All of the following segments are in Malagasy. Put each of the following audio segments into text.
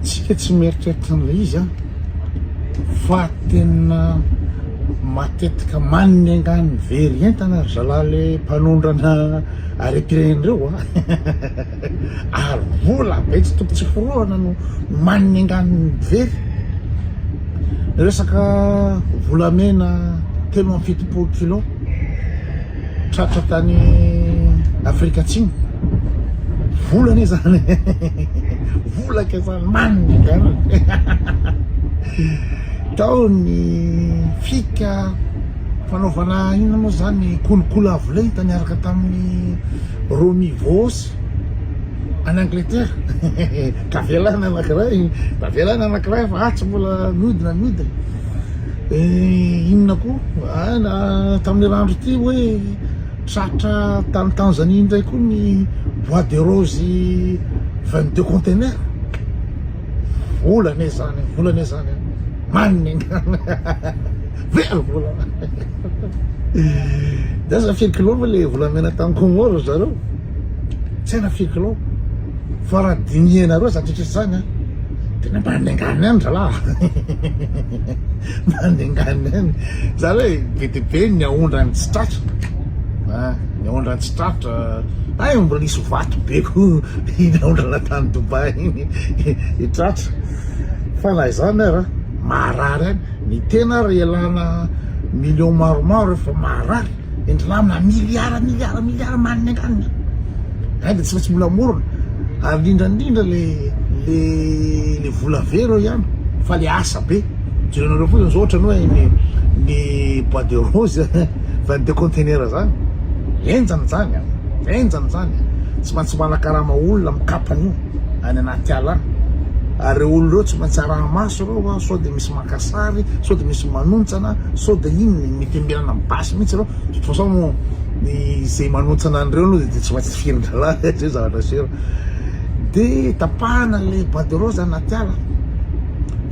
Tsika tsy mieritreritra an'ilay izy an, fa tena matetika manengany very entana ry zalahy le mpanondrana harem-pirenena ireo an, ary vola be tsy toko tsy forohana no manengany very. Resaka volamena 73 kilo tratra tany Afrika Atsimo. Vola anie zany e. Vola ke zany manina zany. Tao ny fika fanaovana inona moa zany kolikoly avo lenta niaraka tamin'ny Romy Voos any Angleterre. Tavelana anankiray, tavelana anankiray fa atsy mbola mihodina mihodina. Inona koa? Tamin'ny herinandro ity hoe tratra tany Tanzanie indray koa ny bois de rose 22 conteneurs. Vola anie zany, vola anie zany. Manina ingana. Very vola. Dia aza firy kilao moa le volamena tany Comores zareo? Tsy hay na firy kilao. Fa raha dinihanareo zany rehetra zany an, tena mba niangany ihany zalahy. Mba niangany ihany. Zany hoe be dia be ny aondrany tsy tratra. Ah, ny aondrany tsy tratra. Hay mbola nisy vato be koa iny aondrana tany Dubaï iny tratra. Fa na izany ara, maharary ihany. Ny tena ary ialana millions maromaro efa maharary. Entina amina milliard milliard milliard manina anganina. Hay dia tsy maintsy mbola morona. Ary indrindra indrindra le le le vola very eo ihany fa le asa be. Jerenareo fotsiny zao ohatrany hoe ny ny bois de rose 22 conteneurs zany. Henjana zany an. Henjana zany. Tsy maintsy manakarama olona mikapa an'io any anaty ala any. Ary ireo olona ireo tsy maintsy araha-maso ireo an, sao dia misy maka sary, sao dia misy manontsana, sao dia inona, mety ambenana amin'ny basy mihitsy ireo. De toute façon moa ny izay manontsana an'ireo aloha dia tsy maintsy tifirin-drahalahy zay zavatra sûr. De tapahana le bois de rose anaty ala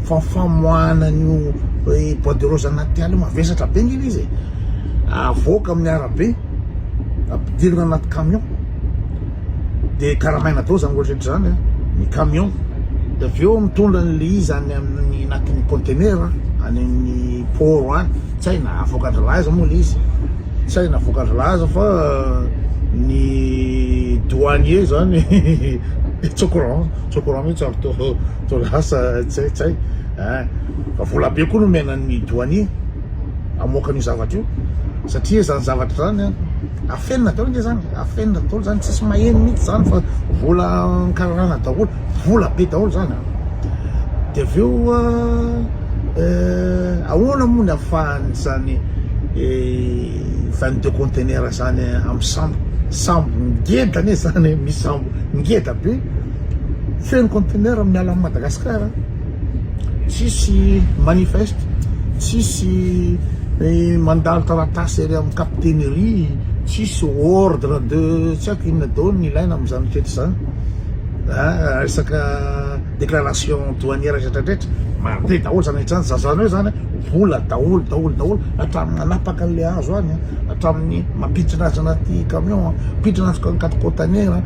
fa famoahana an'io bois de rose anaty ala io mavesatra be nge le izy e. Avoaka amin'ny arabe, ampidirina anaty camion. De karamaina daholo zany rehetra zany an, ny camion. De avy eo mitondra an'le izy any amin'ny anatin'ny conteneur any amin'ny port any. Tsy hay na avoakan-dralahy aiza moa le izy, tsy hay na avoakan-dralahy aiza fa ny douanier zany tsy au courant, tsy au courant mihitsy ary tô tô lasa tsy hay tsy hay ein. Fa vola be koa no omena ny douanier hamoaka an'io zavatra io satria zany zavatra zany an, afenina daholo nge zany, afenina daholo zany, tsisy maheno mihitsy zany fa vola ankararahana daholo, vola be daholo zany an. De avy eo Ahoana moa ny ahafahan'izany 22 conteneurs zany amin'ny sambo? Sambo ngeda anie zany e, misy sambo ngeda be feno conteneur miala amin'i Madagasikara, tsisy manifeste, tsisy mandalo taratasy ery amin'ny capitainerie, tsisy ordre de tsy haiko inona daholo ny ilaina amin'izany rehetra izany, resaka. Déclaration douanière rehetra rehetra, marobe daholo zany rehetra zany, zazana eo zany vola daholo daholo daholo hatramin'ny manapaka an'le hazo any, hatramin'ny mampiditra azy anaty camion, mampiditra anaty anaty conteneur,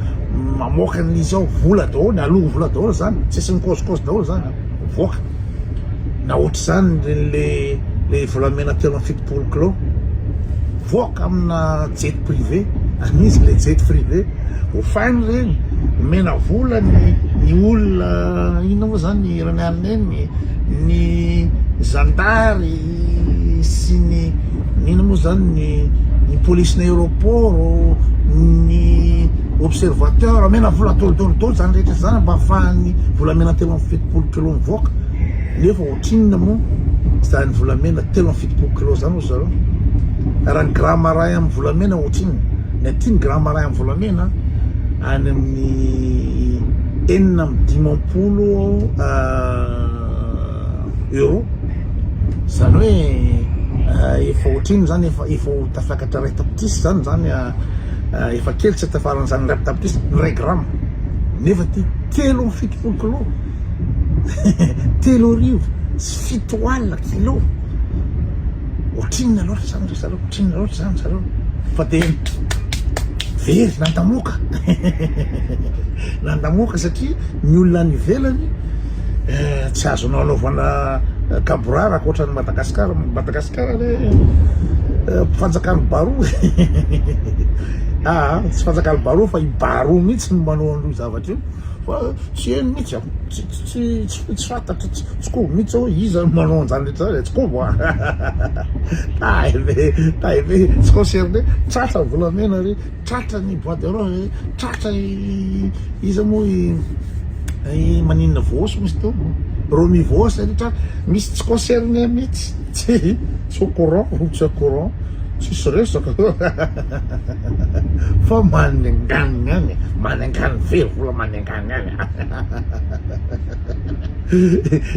mamoaka an'izy ao, vola daholo, ny aloha vola daholo zany, tsisy mikaozikaozy daholo zany, mivoaka. Na ohatr'izany le le volamena 73 kilao, mivoaka amina jet privé, an'iza le jet privé? Hofainy ireny, omena vola ny ny olona inona moa zany ny iranianina eny, ny zandary sy ny ny inona moa zany ny ny police-n'ny aéroport, ny observateur, omena vola daholo daholo daholo zany rehetra zany mba ahafahan'ny volamena 73 kilao mivoaka, nefa ohatrinona moa zany volamena 73 kilao zany hoy zareo, raha ny gramme iray amin'ny volamena ohatrinona? Ny aty ny gramme iray amin'ny volamena any amin'ny 56 euro, izany hoe efa ohatrinona zany efa efa ho tafakatra iray tapitrisa zany zany efa kely tsy tafaran'izany iray tapitrisa ny iray gramme, nefa aty 73 kilao 3700 kilao. Ohatrinona loatra zany ry zareo, ohatrinona loatra zany zareo fa de very nandamoaka nandamoaka satria ny olona any ivelany Tsy azonao anaovana gaborara ankoatra an'i Madagascar. Madagascar anie fanjakan'i Baroa e. Aa tsy fanjakan'i Baroa fa i Baroa mihitsy no manao an'io zavatra io fa tsy heno mihitsy aho. Tsy tsy tsy tsy fantatro tsy tsy kobo mihitsy aho hoe iza no manao an'izany rehetra izany e, tsy kobo a. Tay be tay be tsy concerné, tratra ny volamena ry. Tratra ny bois de rose, tratra i iza moa i i maninona voaosy misy teo, Romy voaosy ary tratra, misy tsy concerné mihitsy, tsy tsy au courant, tsy au courant, tsisy resaka fa manenganina any, manengany very vola manengany any.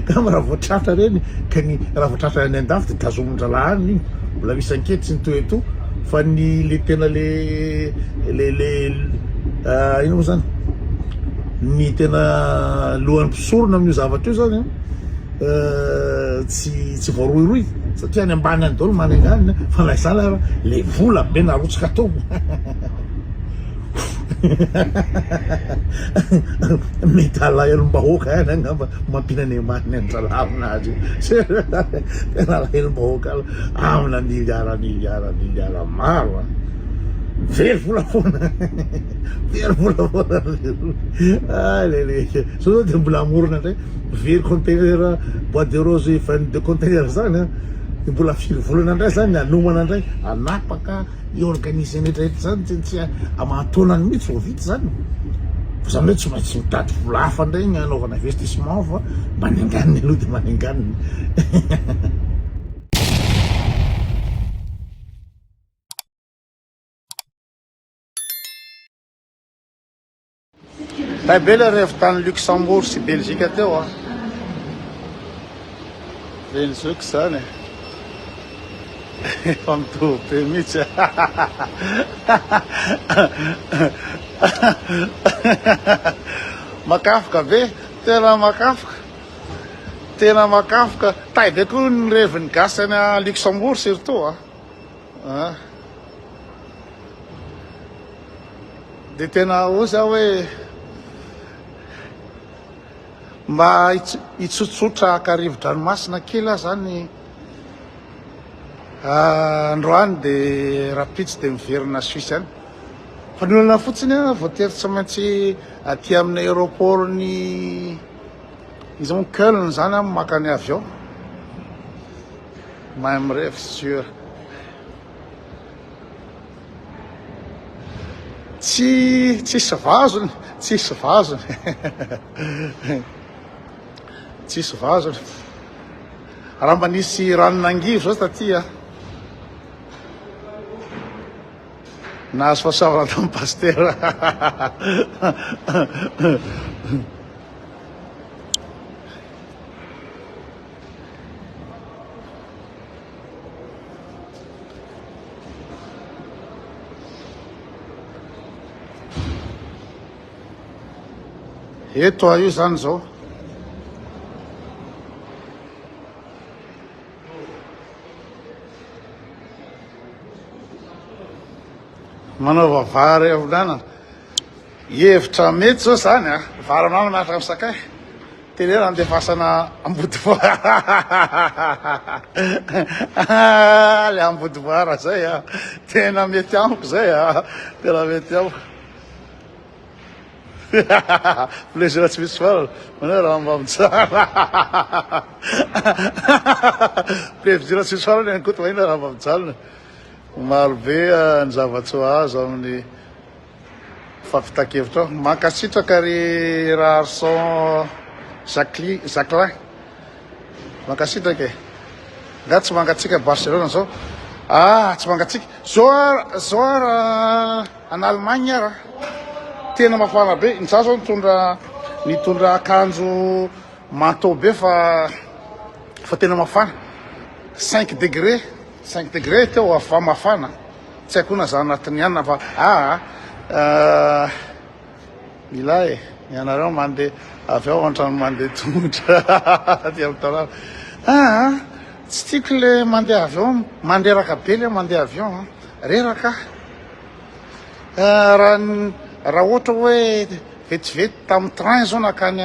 Angamba raha vao tratra ireny ka ny raha vao tratra any andafy dia tazomin-drahalahy any iny, mbola misy ankety sy ny toa et tout. Fa ny le tena le le le inona moa zany ny tena lohan'ny mpisorona amin'io zavatra io zany an tsy tsy voarohirohy satria any ambany any daholo manenganina fa na izany ara le vola be narotsaka tao mety alahelom-bahoaka ihany angamba mampinana ambany an-dralahy aminazy io tena alahelom-bahoaka Amina miliara miliara miliara maro a! Very vola foana very vola foana ah lele zao zao de mbola hamorona indray very conteneur bois de rose 22 conteneur zany a de mbola firy volana indray zany hanomana indray hanapaka hi-organiser ny rehetrarehetra zany tsy tsy aman-taonany mihitsy vao vita zany fa zany hoe tsy maintsy mitady vola hafa indray ny hanaovana investissement fa manenganiny aloha de manenganiny. Tay be le revy tany Luxembourg sy Belgique teo a. Reny zoky zany e. Efa mitovy be mihitsy. Makafoka be, tena makafoka. Tena makafoka. Tay be koa ny revin'ny gasy any Luxembourg surtout a. Ah. Dia tena hoy aho hoe mba hitsotsotra haka rivo-dranomasina kely aho zany androany dia rahampitso dia miverina Suisse any. Fa ny olana fotsiny a, voatery tsy maintsy aty amin'ny aéroport-n'ny iza moa Köln zany aho maka ny avion. Mahay mirevy sûr. Tsy tsisy vazony, tsisy vazony. Tsisy vazony. Raha mba nisy rano nangivy zao taty a. Nahazo fahasoavana tamin'ny pasitera. Eto aho io zany zao. Manaova vary amin'anana. Hevitra mety zao zany a. Vary amin'anana miaraka amin'ny sakay. Teneno andefasana Ambodivoara. Le Ambodivoara zay a. Tena mety amiko zay a. Tena mety amiko. Plaisir tsy misy farany. Manao raha mba mijanona. Plaisir tsy misy farany ihany koa toa raha mba mijanona. Maro be ny zava-tsoa azo amin'ny fampitan-kevitra ao. Mankasitraka ry Raharison Jacqueline, Jacquelin. Mankasitraka e. Nga tsy mangatsiaka Barcelone zao? Ah, tsy mangatsiaka. Zao ara, zao ara en Allemagne ara. Tena mafana be. Ny za zao nitondra nitondra akanjo manteau be fa fa tena mafana. 5 degré, 5 degré teo fa mafana. Tsy haiko na za anatin'ny anona fa aa milay e, ianareo mandeha avy ao antrano mandeha tongotra aty amin'ny tanàna. Aa tsy tiako le mandeha avion, mandreraka be le mandeha avion an, reraka aho. Raha raha ohatra hoe vetivety tamin'ny train zao nakany.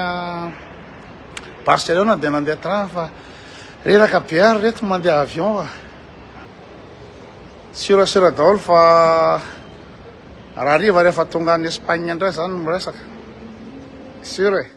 Barcelone dia nandeha train fa reraka be ary reto mandeha avion fa sûr sûr daholo fa raha hariva rehefa tonga any Espagne indray zany no miresaka. Sûr e.